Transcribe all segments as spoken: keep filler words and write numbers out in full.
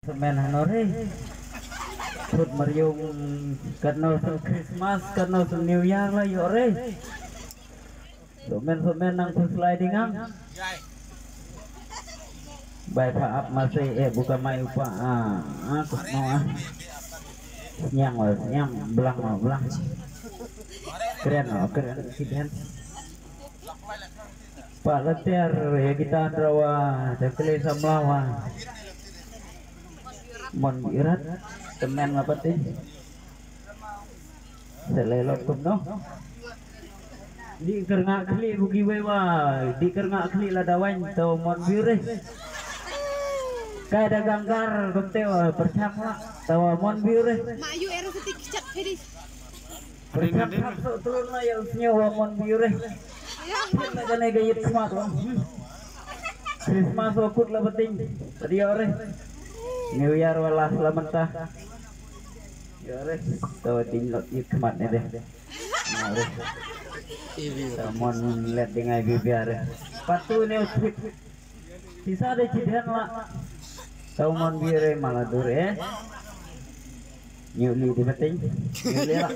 Semen hano re. Put mariung katno sen Christmas, katno sen New Year la ïoh re. Semen semen nang phuslai dingang. Bai pha ap masih eh buka mai upa ah ah kutno ah. Sniang wa sniang blang wa blang. Kren wa kren kiden. Pak Latiar ya kita rawa dakle samlawa. Mon irat temen apa ti? Selelot kumno. Di kerngak kli bugi wewa. Di kerngak kli la dawan to mon biure. Kai da ganggar kumte wa perchang wa to mon biure. Mayu era setik chat pedis. Perchan hap sok turun la ïa u sngew wa mon biure. Phin la kane ka ïit khmat wa. Christmas wa kut la bating. Padiore. New Year wa las la mynta. Yore. Tawa ding lot ïit khmat ne de. Yore. Tawa mon let dingai bibiare. Patu ne u trip. Kisa de chidhen la. Tau mon biure mala dur eh. Nyu li di bating. Nyu li la.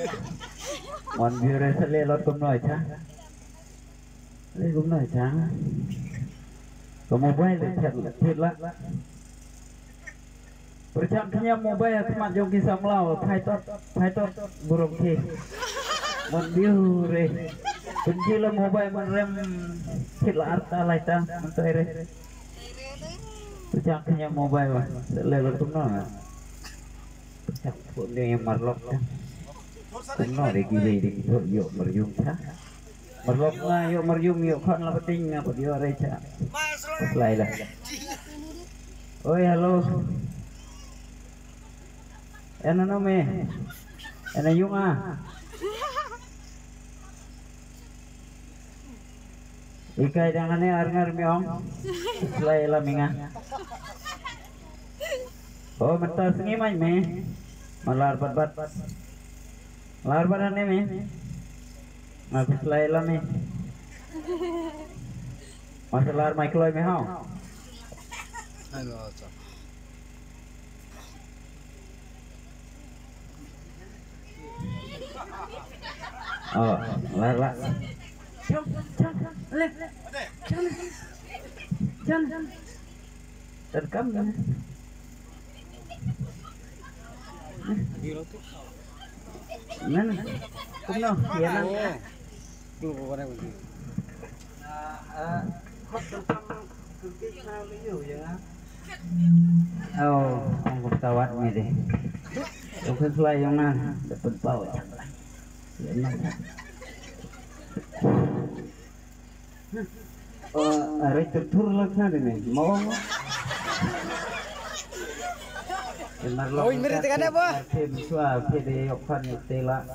Mon biure sele lot kumno cha. Le kumno cha. Ko mobile de chat la. Chat la. Perchang kenya mobile khmat jong ki samla wa phai tot phai tot burung ki. Mon biure. Kunji la mobile man rem chat la arta laita man toy re. Pechak kenya mobile wa. Lelo kumno na. Pechak pun dia yang marlok kan. Kumno dia gile dia gitu yo merjung cha. Marlok na yo merjung yo khan la peting na pedio recha. Selai lah. Oi halo. Ena no me. Ena yung ah. Ikai dang ane arngar mi ong. Slai la minga. Oh, mata sngi mai me. Malar bat bat. Lar bat ane me. Ngat slai la me. Masalar mai kloi me hau. Ano, Oh, la la. Chang, chang, le. Chang. Chang. Terekam ya. Mana? Kumno? Ya nang. Klub apa dah? Oh, ang ko tawat mi de. Ko slai yong na, dapat pau. Oh, are tertur lak na de ni. Mau. Oi, meri tekan apa? Tim sua, pede yok fan tela.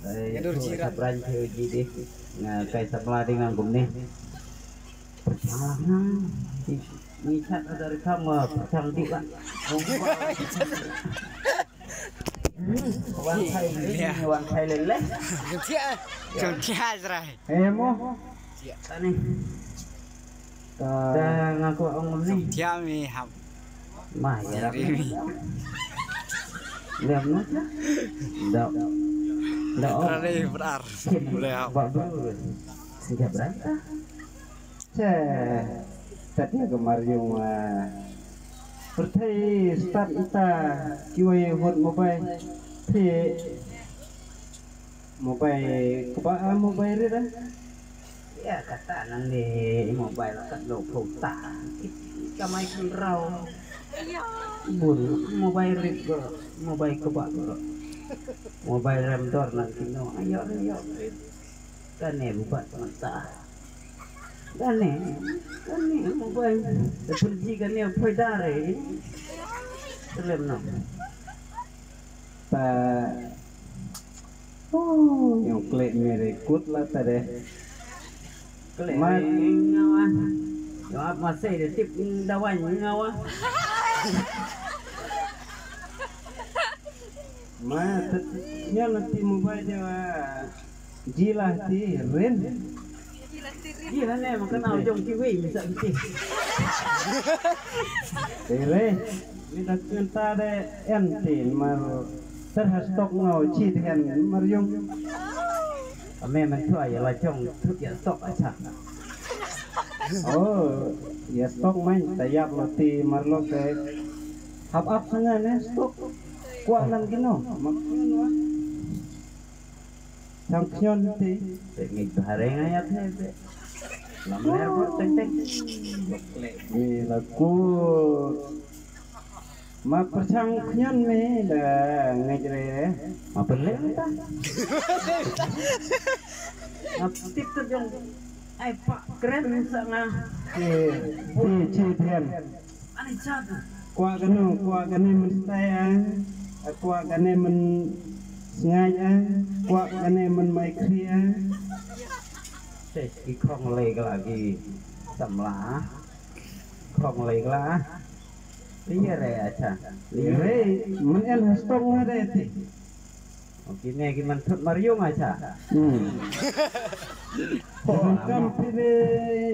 Nyadur jiran. Sabran je jide. Nga kai samla dengan gumne. Percang lah nang. Ni chat ada rekam wah percang dik lah. Wan kai lele, wan kai lele. Jom tia, jom tia jrai. Eh mo. Tani. Dah ngaku ong ni. Tia mi hap. Mah ya. Liam na. Dak. Dak. Rari berar. Boleh hap. Bak bru. Sejak berantah. Che, tadi ka mar yung ah. Pyrthei start ita kiwei hot mobile. Phi mobile kaba ah mobile ri dah. Ya kata nang di mobile kat lo pho ta. Kamai kan rau. Bun mobile ri ko mobile kaba ko. Mobile rem dor nang kino ayo ayo. Kane bubat mata. Kane, kane mobile. Tepulji kane phoida re. Selem no. Ta. Oh, yung klik mere kut la ta de. Klik ma ngawa. Yo ap masih de tip dawan ngawa. Ma, tet nyan ti mobile dia. Jila ti rin. Jila ne makan au jong kiwi misa ti. Tere. Ynda kynta de en te mar ter ha stok ngo chi te hen mar yung. Ame men thua ya la jong thut ya stok acha. Oh, ya stok mai ta yap lo te mar lo ke. Hap ap sanga ne stok. Kwa nan kino mak kino. Chang khñion te. Te ngi bare nga ya te te. Lam ler bor tek tek. Ni la ku. Ma perchang khñion me da ngai jre. Ma perleng ta. Nga tip tu jong. Ai pa kren sa nga. Te te chi thian. Ani cha tu. Kwah kano, kwah kane men stai ah. Kwah kane men sngai ah. Kwah kane men mai khri ah. Te ki khong lei kala ki samla. Khong lei kala. Iya re acha. Iya re, men en ha stok nga re ti. Kine ki man thut mar yung acha. Hmm. Kam phi de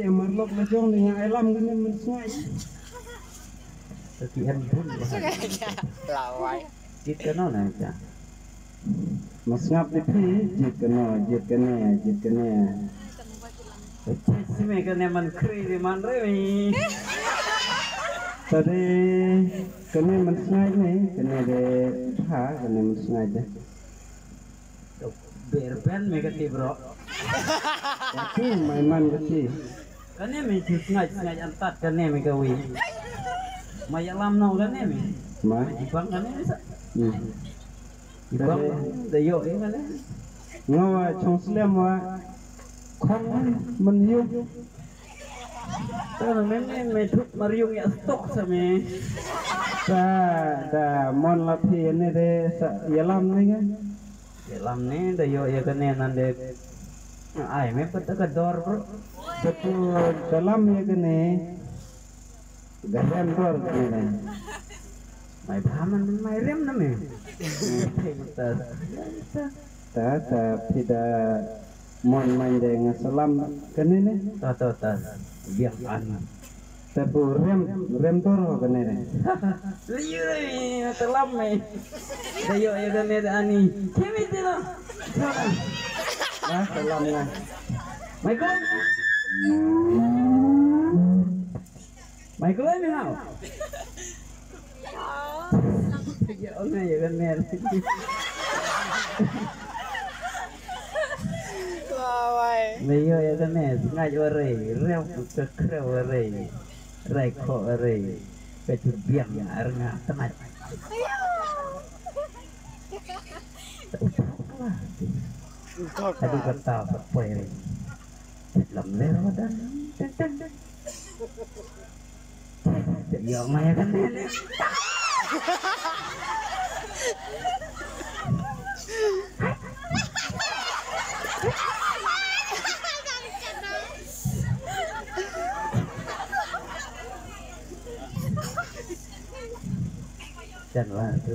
ya mar lok la jong ni nga ai lam kane men sngai. Ki en bun. Lawai. Kit kano na acha. Mas ngap de phi, jit kano, jit kane, jit kane. Sime kane man kri de man re mi. Tade kane man sngai ne, kane de ha, kane man sngai de. Ber ben me kati bro. Kati mai man kati. Kane me chu sngai sngai antat kane me kawi. Ma ya lam no kane me. Ma. Jibang kane me sa. Hmm. Jibang da yo e kane. Ngawa chong slem wa. Khong men yu. Tara men men me thut mar yung ya stok sa me. Sa da mon la phi ne de sa ya lam ne nga. Ya lam ne da yo ya kane nan de. Ai me pat ka dor bro. Betul dalam ya kane. Ga rem dor kane. Mai bha man mai rem na me. Thei mata. Ta ta phi da mon man de nga salam kane ne. Ta ta ta. Biang an. Ta pu rem rem dor ho kane ne. Liu re salam me. Da yo ya kane da ani. Kimi ti lo. Ah salam nga. Mai ko. Mai ko ni hau. Ya ona ya kan mer. Lawai. Me yo ya kan mer. Ngai ore. Rem ke kre ore. Rai ko ore. Ke tu biang ar nga tenai. Tadi kata apa ore. Lam ler wadan. Teng teng. Yo maya kan. Dan lah tu.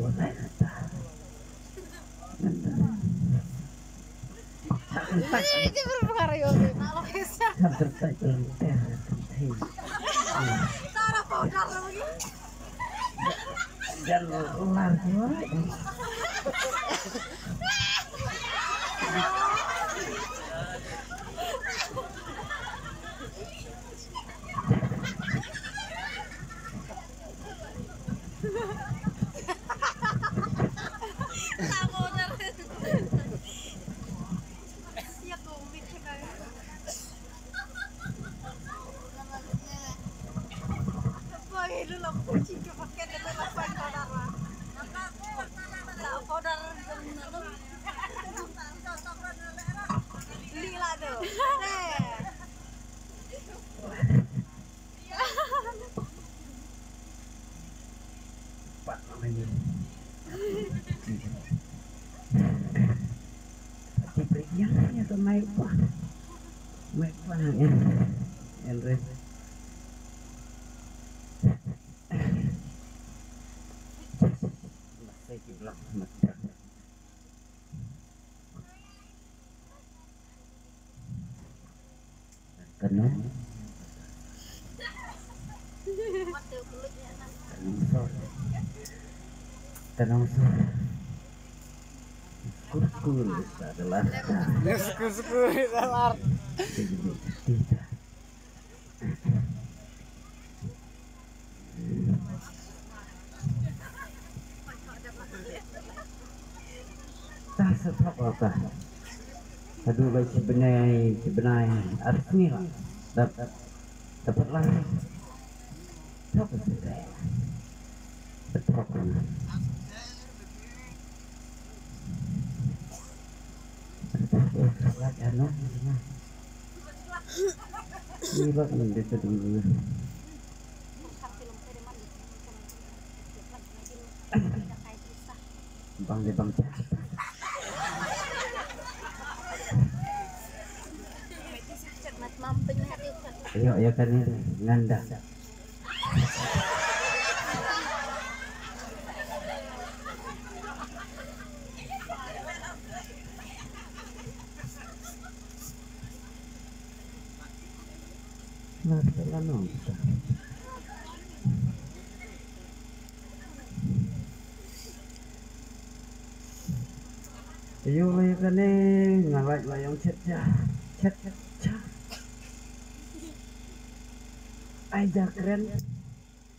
Pat namanya. Pati pergi yang tanya tu mai pa. Mai pa yang yang re. Masih kiblang mata. Kano. Kano sor. Tanong sur. Skur skur sa dalar. Skur skur sa dalar. Ta sa thok ta. Aduh, bai shi bnai, shi bnai ar sngi la. Dap, dapat lah. Thok sa. Thok. Thok. Thok. Ni bak ni dia tu dulu. Bang dia bang. Ayo, ya kan ni nganda. Nah, tak lama. Ayo, ayo kane, nga lait la ïong chet ja. Chet ja. Ai ja kren.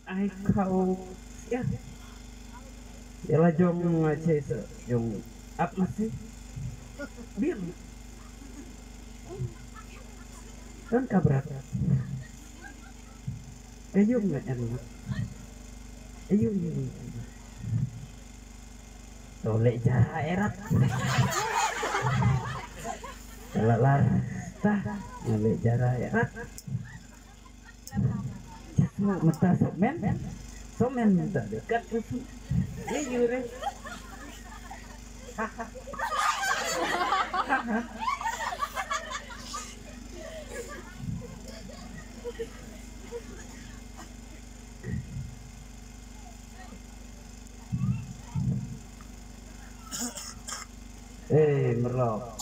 Ai khaw. Ya. Ya la jong nga che se jong ap masi. Biang. Kan kabrat. Ayung na en. Ayung, ayung. To leh jara erat. Kala lar ta, leh jara erat. Chismu mata somen. Somen mata dekat usu. Ye yure. Eh, merlok.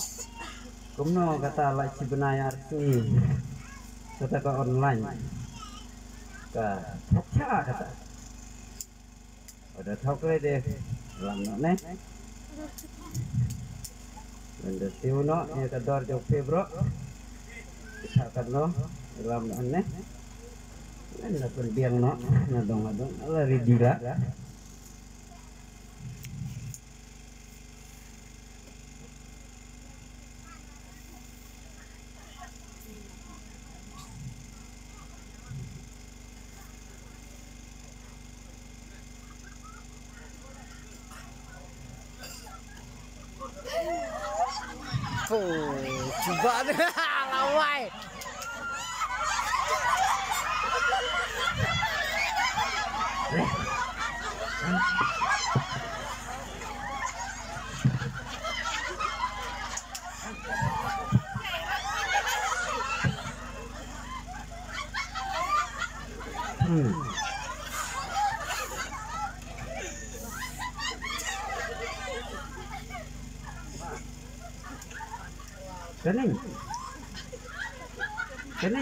Kumno kata la chi bnai ar sngi. Kata ka online. Ka thok cha kata. Ada thok le de. Lam no ne. Ynda siew noh ïa ka dor jong phi bro. Sa kan noh lam noh ne. Ynda pynbiang noh na dong na dong la ready la. Oh, cuba dia lawai. Hmm. Kane. Kane.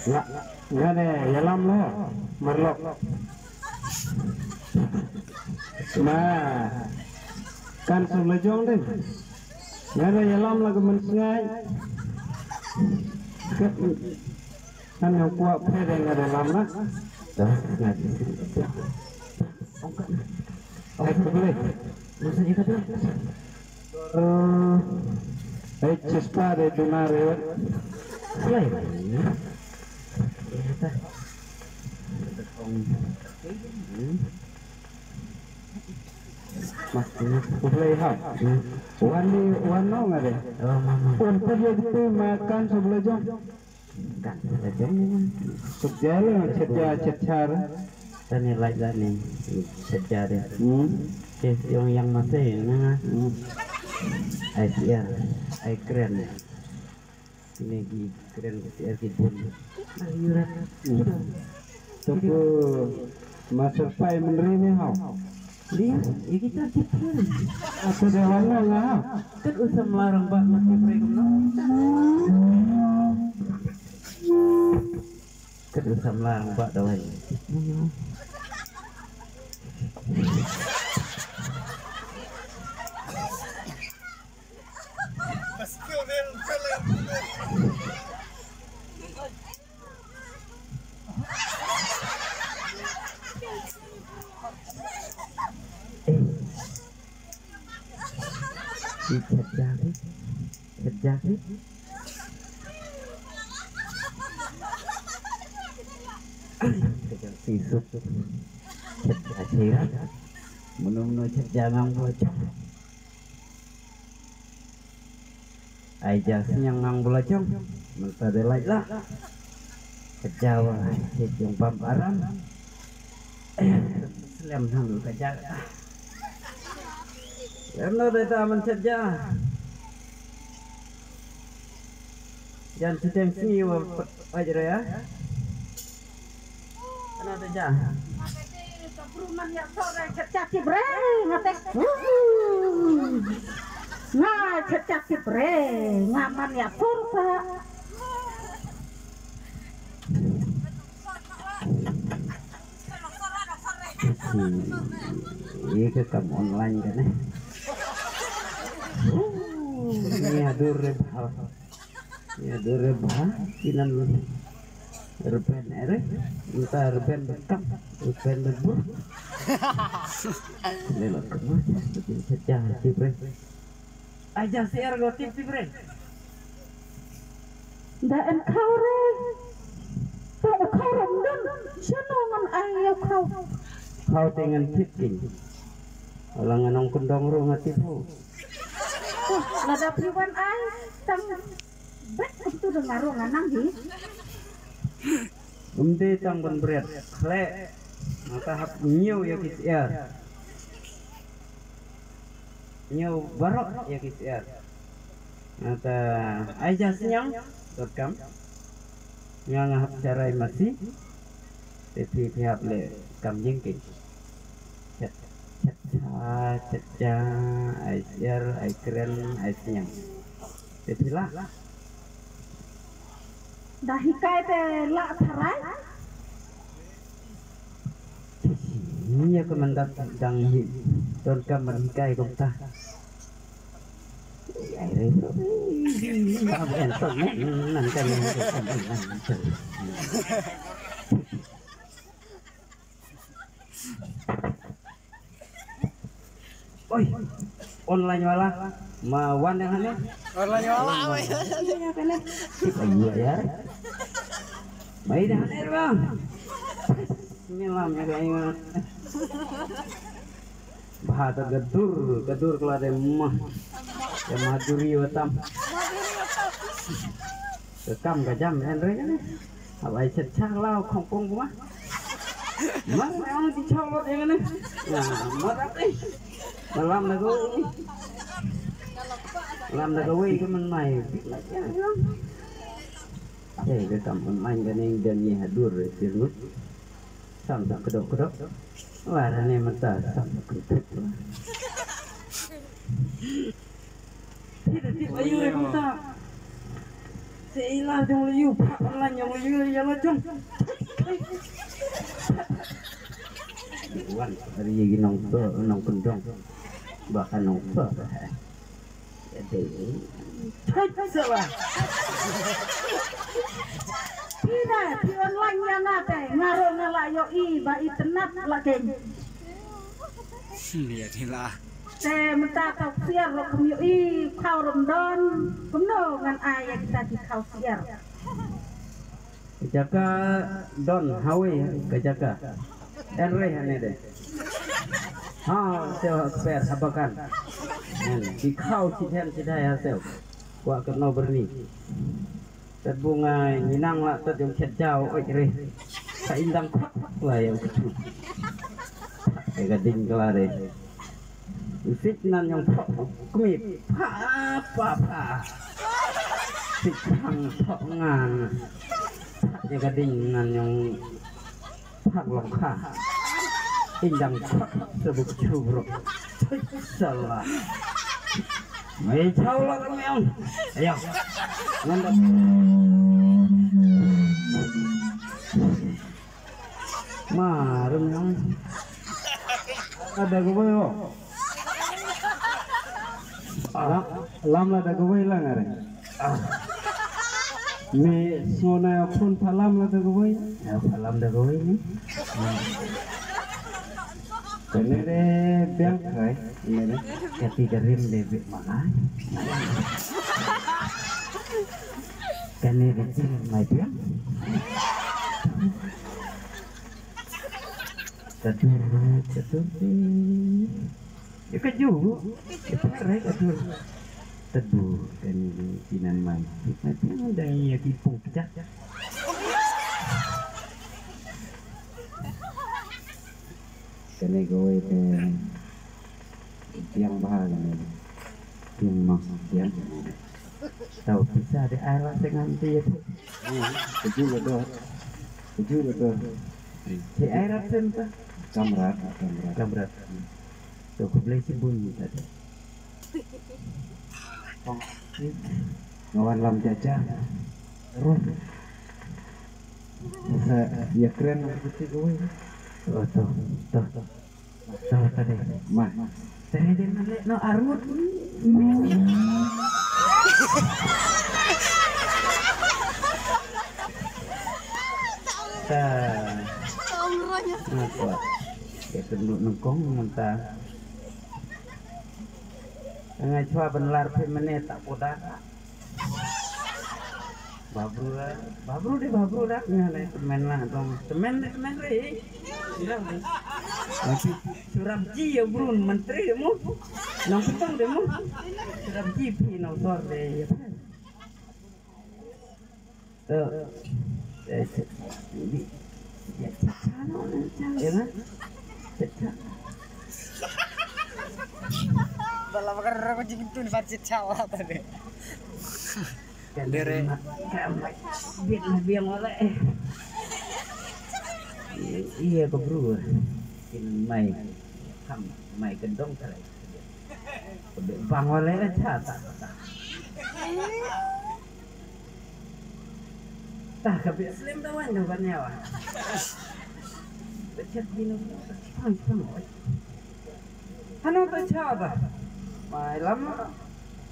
Nga, nga ne ïalam lo, marlok. Ma, kan sum la jong ding. Nga ne ïalam la ka mynsngai. Kat, kan ïa kwah phe ding nga ne ïalam na. Dah, nga ne. Ongkat. Ongkat boleh. Masa ïa kata. Eh, eh, chispa de duna rewet. Play. Mas, play ha. Wan di, wan no ngade. Oh, mama. Wan pergi di tu makan sebelah jam. Kan la jong. Sejala, seja, sejar. Tani lait la ni sejar. Hmm. Ke yong yang masih na. Hmm. Ai siar, ai kren. Ini ki kren ki siar ki bun. Ai yurat. Hmm. Tuku. Master pai menri ni hau. Dia, ya kita tipu. Aku dah lama lah. Kat usam larang bak mati mereka menang. Kat usam larang bak dawai. Ih. Ih, chet ja ki. Chet ja ki. Ih, chet ja ki suk. Chet ja ki. Mano mano chet ja ngam bo jong. Ai ja sniang nang bula jong. Mynta de lait la. Ka jaw, ai jong bam aram. Slem nang ka jaw. Em no de ta man chet ja. Jan chiteng sngi wa ai jere ya. Kana te ja. Ka bru man ïa sor re, chet ja ki bre, nga te. Nga chet ja ki bre, nga man ïa sor sa. Ye ka kam online kane. Ni adur re bhal. Ïa, dore bha, kinan rben ere, uta rben bekam, rben bebur. Lelo kemah, bikin kerja, tibre. Aja siar go tip, tibre. Da en khaw re. Tang u khaw rom dun, shano ngan ai ïa u khaw. Khaw te ngan tip kin. Ala ngan ong kendong ru nga tip hu. Lada phi wan ai, tang Bet kumtu da nga ruh nga nang hi. Ym dei tang ban bret khleh. Nga ta hap ñiew ïa ki syiar. Ñiew baroh ïa ki syiar. Nga ta ai ja sñiang donkam. Nga nga hap sharai masi. Te phi phi hap leh kam jingkit. Chet chet cha chet cha, ai syiar, ai kren, ai sñiang. Te phi lah. Da hikai te lah tharai. Ïa ka mandat dang hi. Donkam ban hikai kumta. Ai re. Ab en to men nan kan. Oi, online wala ma wan yang hane. Online wala, oi. Wan yang hane. Kita iya ya. Mai dah hane bang. Ini lam ya kayak. Bha ta gadur, gadur kala de mah. Ya maduri watam. Ka kam ka jam en re ne. Hap ai chet chak lao khong kong kuma. Mar ne ong ti chak lot yang ne. Na, mar ap eh. Malam na go. Lam na go wei ka man mai. Eh, ka kam man mai ka ne dan ye hadur re tirngut. Sam sam kedok kedok. Wara ne mata sam kedok. Thit thit ayu re kumta. Se ila jong le yu pha pha la jong le yu ya la jong. Wan dari ye nong to nong kendong. Bahkan nong to. Ya dei. Thit se la. Phi na phi online ïa nga te nga ruh nga la ïohi ba i tnat la keiñ. Hmm, ïa dei la. Te mynta tau ksiar ruh kum ïohi khaw ruh ym don. Kumno ngan ai ïa kita ki khaw ksiar. Ka jaka don hawei ka jaka. En rei hane de. Ha, sew ha kper ha bakan. En, ki khaw ki hen ki dai ha sew. Kwah katno berni. Tat bu nga ngi nang la tat jong khet jaw oi re. Ka indang khot khot la ïa u ktu. Ïa ka ding kla re. U sit nan jong phok kmit pha pha pha. Sit phang phok ngan. Ïa ka ding nan jong phak long kha. Indang khot sa buk chu bro. Salah. Mai chau la ka meong. Ayo. Nanda. Ma, rum yang. Ada gue boyo. Lam la da gue lang are. Me sona phone phalam la da gue. Ya phalam da gue ni. Kene de biang kai. Kene de kati garim de bik mangai. Kene de jing mai biang. Kadur, kadur. Ïa ka ju. Ïa ka rai kadur. Tedu kan tinan mai. Mai tinan dang ïa ki pung pecah. Kane kawei te biang bha kane. Biang mas biang. Tau pisa de ai la dengan ti. Kaju la dor. Kaju la dor. Te ai rat sen ta. Kamrat, kamrat. Kamrat. To khublei shibun ta de. Nga wan lam jaja. Terus. Sa ïa kren kiti kawei. To, to, to. Tadi. Ma. Tadi dia melihat no armut. Ta. Nah, kuat. Dia tunduk nengkong mentah. Ngai chwa ban lar phi mene tak poda. Babru la, babru de babru dak nga le temen la dong. Temen de temen re. Ira de. Surap ji ya brun menteri de mu. Nong petong de mu. Surap ji phi nong sor de ya. Eh, eh, di, ya, cecano, cecano. Bala bakar aku jing tu ni pacit cawa tadi. Dere. Biang, biang wala eh. Iya, kebru. Kin mai. Kam mai kendong kare. Bang wala eh, cha ta. Tah ka bit slim da wan da ban yawa. Bachet dino. Pang pang. Hano ta cha ba. Mai lam.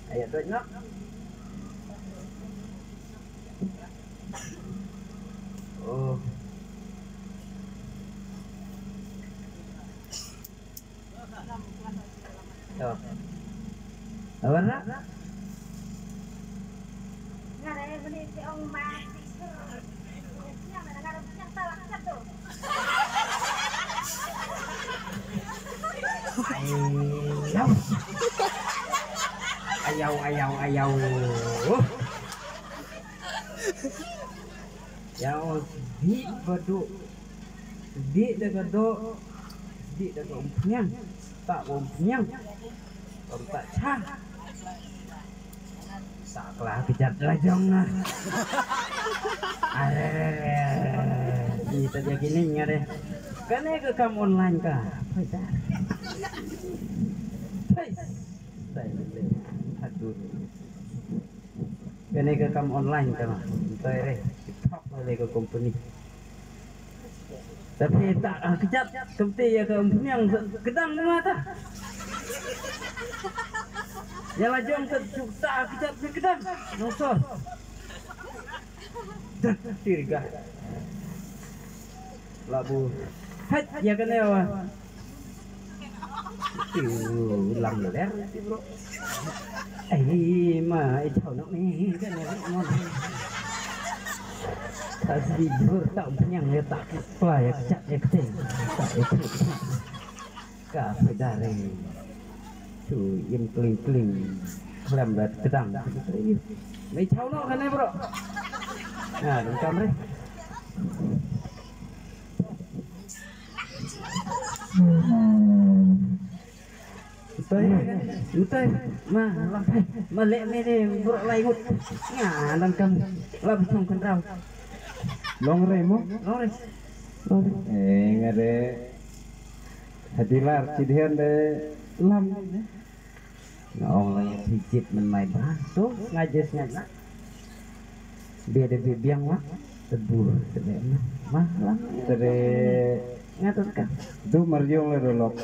Ayat dot nak. Oh. Yo. Awara. Ayau, ayau, ayau. Ïa u sdieh ba duk. Sdieh da ka doh. Sdieh da ka umphniang. Tak umphniang. Bam tak cha. Sa kla kjat la jong na. Are. Ni ta jagi ni ngare. Kane ka kam online ka. Phaida. Phaida. Aduh. Kane ka kam online ka ma. Ntai re. Thok le ka company. Tapi tak ah, kejap kemti ya ka company yang kedang ma ta. Ya la jong ka tak ah, kejap ni kedang. Nosor. Dah tirga. Labu. Hai ya kane wa. Tiu lang ler ti bro. Ai ma ai thau nok ni kan ya mon. Ta si jur ta umphniang ya ta kla ya kchat ya kteng. Ta ya kteng. Ka phaida re. Tu im kling kling. Khlem da kdang. Mai chau nok kane bro. Na dang kam re. Utai, utai, ma, lam, ma leh me de, bro lai ngut. Nga, dan kam, lam song kendrau. Long re mo? Long re. Long re. Eh, nga de. Hadilar chidhian de lam. Nga ong la ïa phi jit men mai ba. Tu nga jis nga na. Bia de bi biang wa. Tebu de ma lam. Tade nga tu ka. Du mariong la dolok.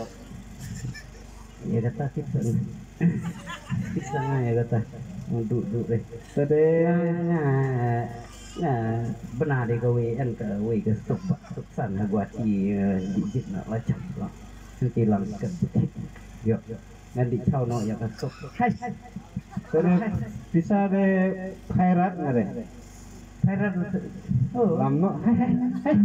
Ïa kata tip sa. Tip sa nga ïa kata. Du du de. Tade nga nga nga bna de ka wei en ka wei ka stok ba stok san ha Guwahati, eh, di jit na la chap la. Nanti lang ka bukit. Yo. Ngan di chau no ïa ka stok. Hai. Tade pisa de khairat nga de. Khairat. Oh. Lam no. Hai hai hai.